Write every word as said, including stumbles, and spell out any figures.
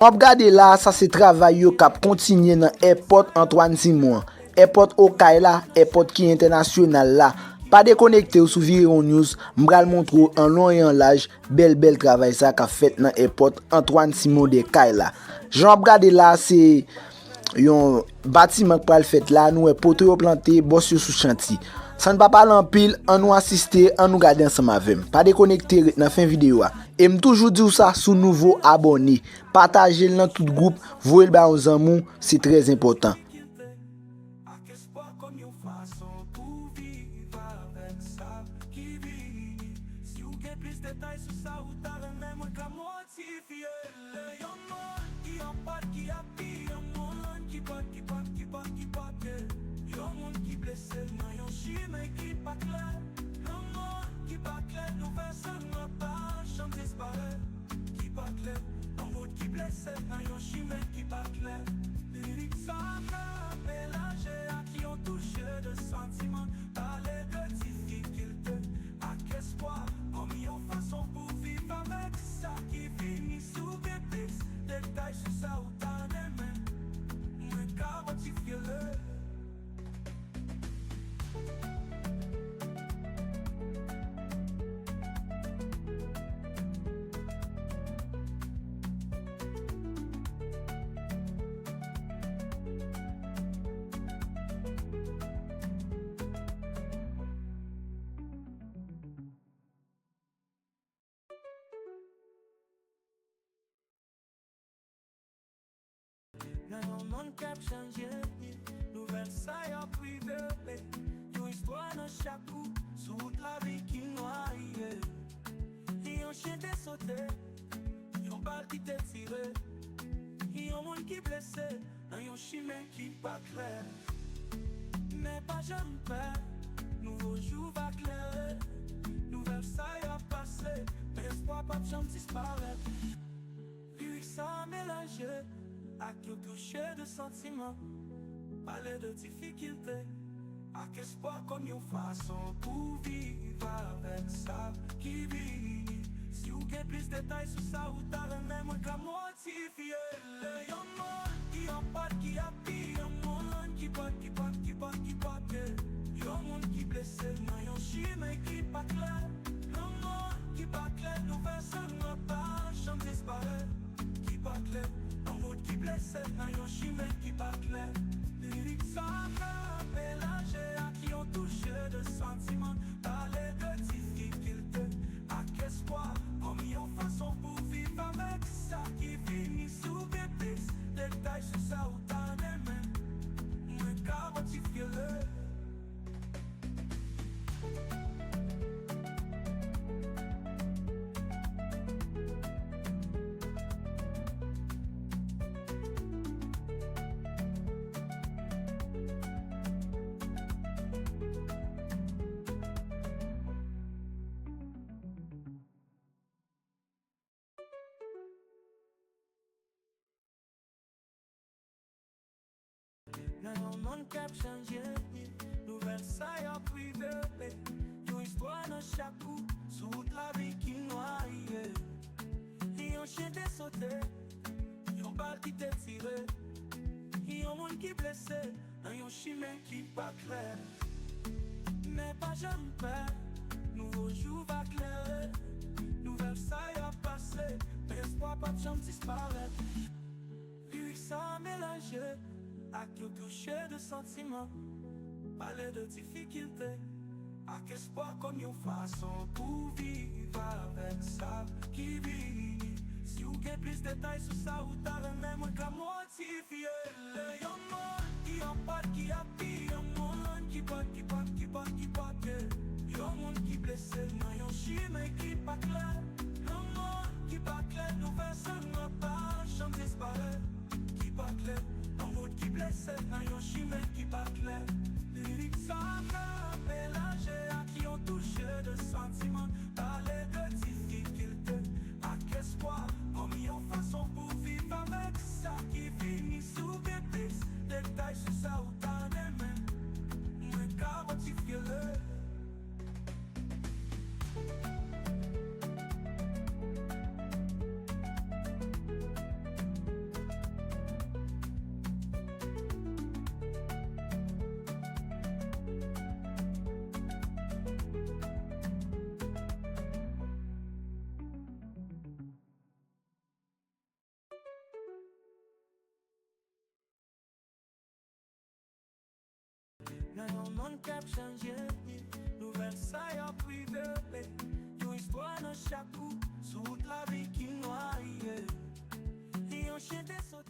W ap gade la a, sa se travay yo k ap kontinye nan èpòt Antoine Simon an. Èpòt Okay la, èpòt ki entènasyonal la. Pa dekonekte w sou Vireyon News, m pral montre w an lon e an laj bèl bèl travay sa k ap fèt nan èpòt Antoine Simon de Okay la. Jan w ap gade la a, se yon batiman k pral fèt la, nou wè poto yo plante, bòs yo sou chantye. San n pa pale anpil, ann nou asiste, ann nou gade ansanm avè m. Pa dekonekte, ret nan fen videyo a. E m toujou di w sa, si w nouvo, abòne, pataje l nan tout gwoup, voye l bay yon zanmi w, se trè enpòtan. Ak espwa kòm yon fason pou viv avèk sa ki vini. Si w gen plis detay sou sa ou ta renmen, mwen ka motive. Yon moun ki anpat, ki api, yon moun ki pa, ki pa, ki pa, ki pa pye. Yon moun ki blese nan yon chimen ki pa klè. Yon moun ki pa klè, nouvèl sa nwa pa janm disparèt. Ki pa klè, yon moun ki blese nan yon chimen ki pa klè. Lirik sa ka melanje ak yon touche de santiman, pale de difikilte ak espwa kòm yon fason pou viv avèk sa ki vini. Si w gen plis detay sou sa ou ta renmen, mwen ka motive l. Nan yon monn k ap chanje, nouvèl sa y ap rive. Yon istwa nan chak kou, sou wout lavi ki nwaye. Yon chen te sote, yon bal ki te tire. Yon moun ki blese, nan yon chimen ki pa klè. Men pa janm pè, nouvo jou va klere. Nouvèl sa y ap pase, men espwa p ap janm disparèt. Lirik sa melanje ak yon touche de santiman. Pale de difikilte ak espwa kòm yon fason pou viv avèk sa ki vini. Si w gen plis detay sou sa ou ta renmen, mwen ka motive l. Yon moun ki anpat, ki api, yon moun ki pa, ki pa, ki pa, ki pa pye. Yon moun ki blese nan yon chimen ki pa klè. Yon moun ki pa klè, nouvèl sa nwa pa janm disparèt. Ki pa klè, yon moun ki blese nan yon chimen ki pa klè. Lirik sa ka melanje ak yon touche de santiman, pale de difikilte ak espwa kòm yon fason pou viv avèk sa ki vini. Si w gen plis detay sou sa ou ta renmen, mwen ka motive l. Nan yon monn k ap chanje, nouvèl sa y ap rive. Yon istwa nan chak kou, sou wout lavi ki nwaye. Yon chen te sote, yon bal ki te tire. Yon moun ki blese, nan yon chimen ki pa klè. Men pa janm pè, nouvo jou va klere. Nouvèl sa y ap pase, men espwa p ap janm disparèt. Lirik sa melanje ak yon touche de santiman. Pale de difikilte ak espwa kòm yon fason pou viv avèk sa ki vini. Si w gen plis detay sou sa ou ta renmen, mwen ka motive l. Yon moun ki anpat, ki api, yon moun ki pa, ki pa, ki pa, ki pa pye. Yon moun ki blese nan yon chimen ki pa klè. Yon moun ki pa klè, nouvèl sa nwa pa janm disparèt. Ki pa klè, yon moun ki blese nan yon chimen ki pa klè. Lirik sa ka melanje ak yon touche de santiman, pale de difikilte ak espwa kòm yon fason pou viv avèk sa ki vini. Si w gen plis detay sou sa ou ta renmen, mwen ka motive l. Yon monn k ap chanje, nouvèl sa y ap revele. Yon istwa nan chak kou, sou wout lavi ki nwaye. Yon chen te sot